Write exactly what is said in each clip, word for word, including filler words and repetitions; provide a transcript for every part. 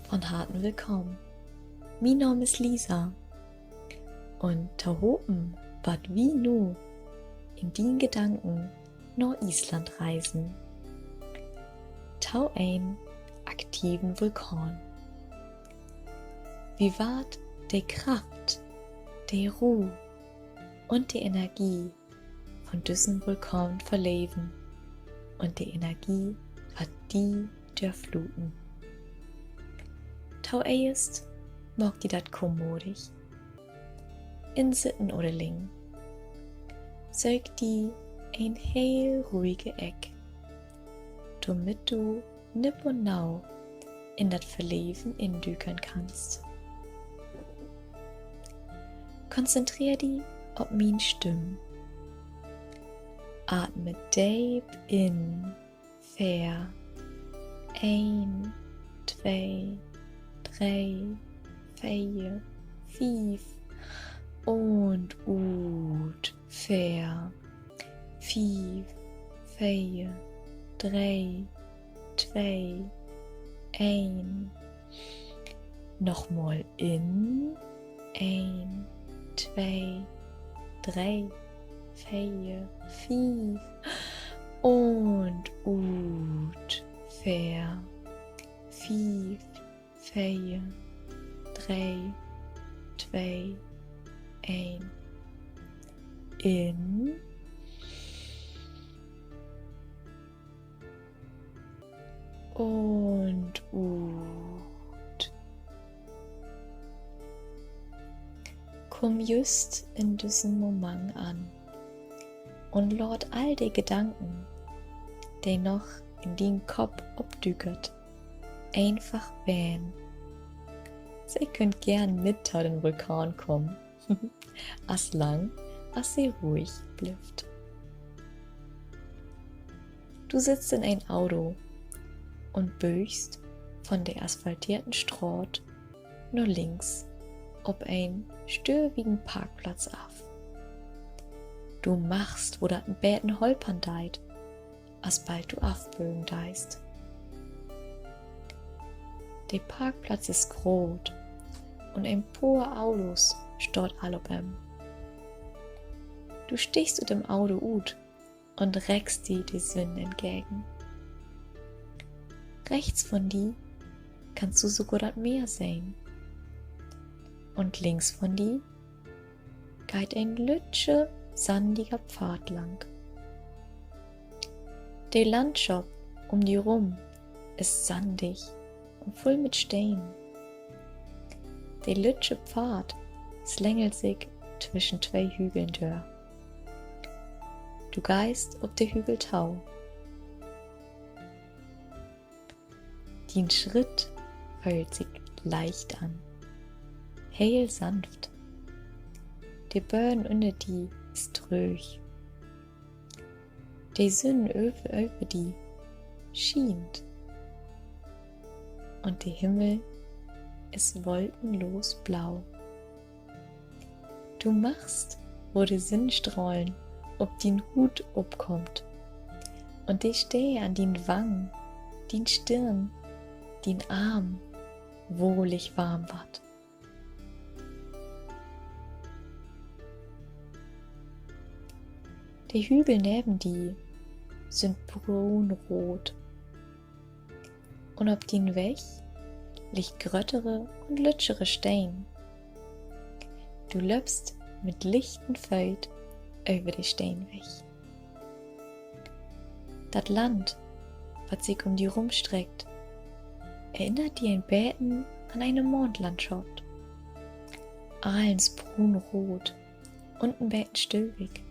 Von Harten willkamen. Mien Naam is Lisa. Un tohopen warrt wi nu in dien Gedanken na Island reisen. To en aktiven Vulkan. Wi warrt de Kraft, de Roh un de Energie von düssen Vulkan verleven un de Energie warrt di dörfluten. Toeerst maak di dat kommodig. In Sitten oder Liggen. Söök di en heel ruhige Eck, dormit du nipp un nau in dat Verleven indükern kannst. Konzentreer di op mien Stimm. Atme deep in. Veer. Een, twee, dree, veer, fief. Un ut. Veer, fief, veer, dree, twee, een. Nochmal in. Een, twee, dree, veer, fief. Un ut. Veer, fief, veer, dree, twee, een. In. Un ut. Kumm jüst in düssen Moment an un laat all de Gedanken, de noch in dien Kopp opdükert, eenfach ween. Se köönt geern mit to den Vulkan kamen, as lang as se ruhig blifft. Du sittst in en Auto un böögst von de asphalteerten Straat na links op en stövigen Parkplatz af. Du markst, wo dat en beten holpern deit, asbald du afbögen deist. De Parkplatz is groot un en poor Autos staht all op em. Du stiggst ut dem Auto ut un reckst di de Sünn entgegen. Rechts von di kannst du sogor dat Meer sehn. Un links von di geiht en lüttje, sandiger Pfad lang. De Landschop üm di rüm is sandig un vull mit Steen. De lüttje Pfad slängelt sik twischen twee Hügeln dör. Du geihst op de Hügel to. Dien Schritt föhlt sik leicht an, heel sanft. De Böden ünner di is dröög. De Sünn över, över di schient un de Himmel is wolkenlos blau. Du markst, wo de Sünnstrahlen op dien Huut opkaamt un de Steed an dien Wang, dien Stirn, dien Arm wohlig warm warrt. De Hügel neven di sünd bruunroot. Un op dien Weg liggt gröttere un lüttjere Steen. Du löppst mit lichten Fööt över de Steenweg. Dat Land, wat sik üm di rümstreckt, erinnert di en beten an ene Maandlandschop. Allens bruunroot un en beten stövig.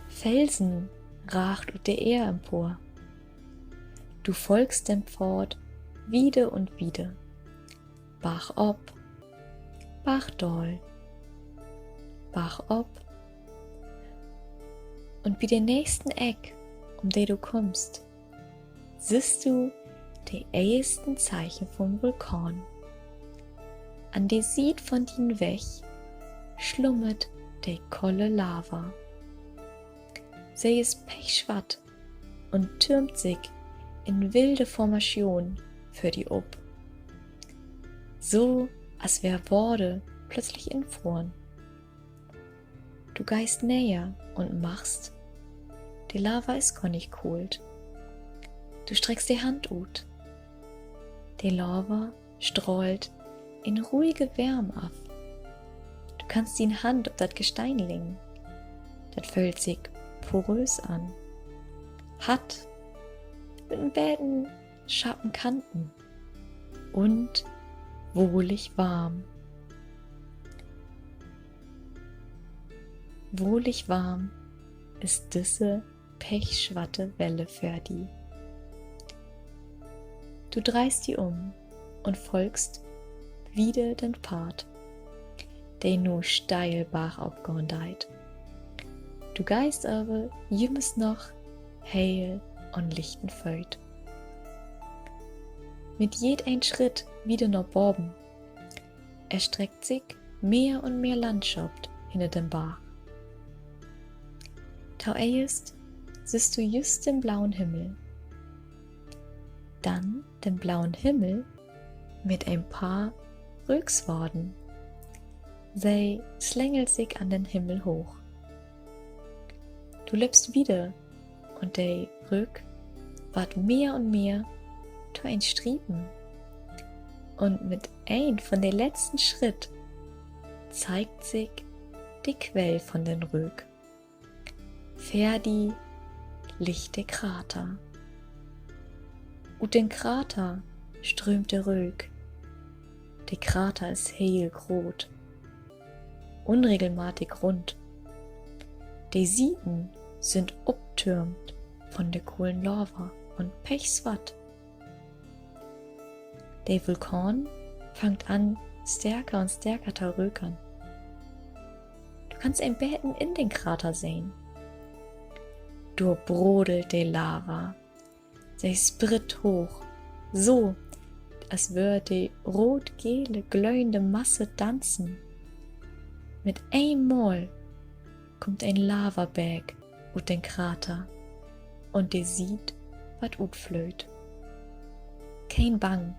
Felsen raagt ut de Eer empor. Du folgst den Pfad wieder un wieder. Bargop, bargdaal, bargop. Un bi de nächsten Eck, üm de du kummst, sühst du de eersten Teken vun'n Vulkan. An de Siet vun dien Weg slummert de kolle Lava. Se is pechswatt un türmt sik in wilde Formatschoon vör di op. So as weer Water plötzlich infroren. Du geihst neger un markst, de Lava is gor nich koolt. Du streckst de Hand ut. De Lava strahlt en ruhige Wärm af. Du kannst dien Hand op dat Gestein leggen. Dat föhlt sik porös an. Hart, mit en beten scharpen Kanten un wohlig warm. Wohlig warm is düsse pechswatte Welle för di. Du dreihst di üm un folgst wieder den Pfad, de nu steil bargop gahn deit. Du geihst aver jümmers noch heel an lichten Fööt. Mit jedeen Schritt wieder na baven erstreckt sik mehr un mehr Landschop hinner den Barg. Toeerst sühst du jüst den blauen Himmel, dann den blauen Himmel mit en paar Röökswaden. Se slängelt sik an den Himmel hooch. Du löppst wieder un de Röök warrt mehr un mehr to en Striepen. Un mit een von de letzten Schritt zeigt sik de Quell von den Röök. Vör di liggt de Krater. Ut den Krater ströömt de Röök. De Krater is heel groot, unregelmatig rund. De Sieden sünd optürmt von de kolen Lava un pechswatt. De Vulkan fangt an, stärker un stärker to rökern. Du kannst en beten in den Krater sehn. Dor brodelt de Lava. Se spritt hooch, so as wöör de root-gele glöhende Masse danzen. Mit eenmal kummt en Lavabeek ut den Krater un de Siet warrt utflööt. Keen Bang,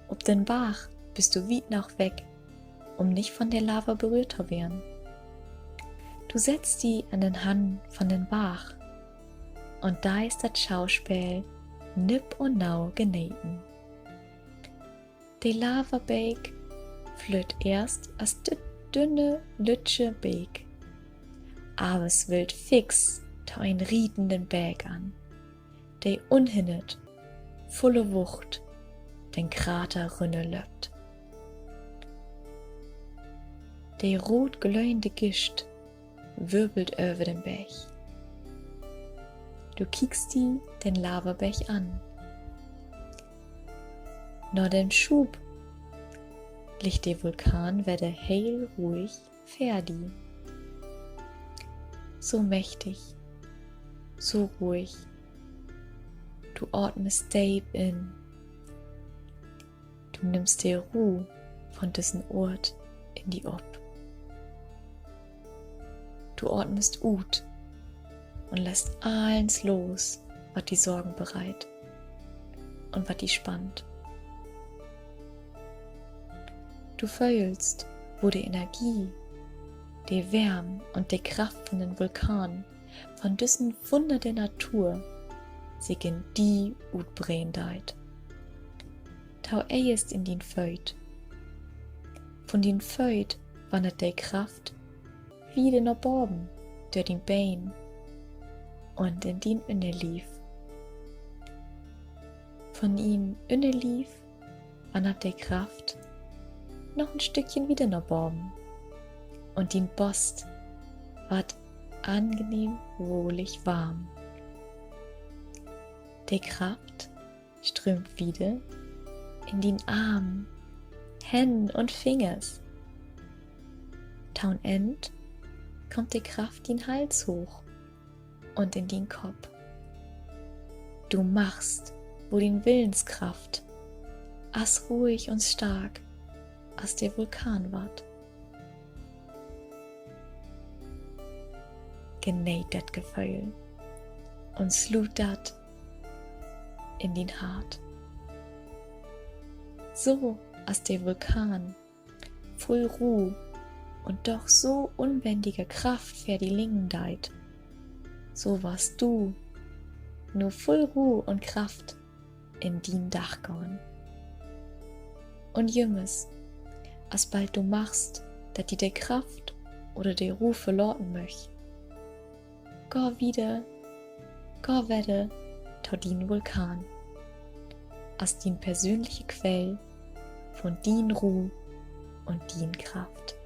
op den Barg büst du wiet noog weg, um nich von de Lava berührt to weern. Du settst di an den Hang von den Barg un deist dat Schauspeel nipp un nau geneten. De Lavabeek flütt eerst as dü-, dünne, lüttje Beek. Aver swüllt fix to en rietenden Beek an, de unhinnert, vulle Wucht den Krater rünnerlöppt. De root glöhende Gischt wirbelt över den Beek. Du kiekst di den Lavabeek an. Na den Schuub liggt de Vulkan wedder heel ruhig vör di. So mächtig, so ruhig. Du atmest deep in. Du nimmst de Roh von düssen Oort in di op. Du atmest ut un lettst allens los, wat di Sorgen bereit un wat di spannt. Du föhlst, wo de Energie, de Wärm un de Kraft von den Vulkan, von düssen Wunner de Natur, sik in di utbreden deit. Toeerst in dien Fööt. Von dien Fööt wannert de Kraft wieder na baven, dör dien Been un in dien Ünnerlief. Von dien Ünnerlief wannert de Kraft noch en Stückchen wieder na baven un dien Bost warrt angenehm wohlig warm. De Kraft ströömt wieder in dien Arm, Hänn un Fingers. To'n Enn kummt de Kraft dien Hals hooch un in dien Kopp. Du markst, wo dien Willenskraft as ruhig un stark as de Vulkan warrt. Geneet dat Geföhl un sluut dat in dien Hart. So as de Vulkan vull Ruh un doch so unbännige Kraft vör di liggen deit, so warrst du nu vull Ruh un Kraft in dien Dag gahn. Un jümmers, asbald du markst, dat di de Kraft oder de Ruh verlaten möcht, gah wieder, gah wedder to dien Vulkan, as dien persönliche Quell von dien Ruh un dien Kraft.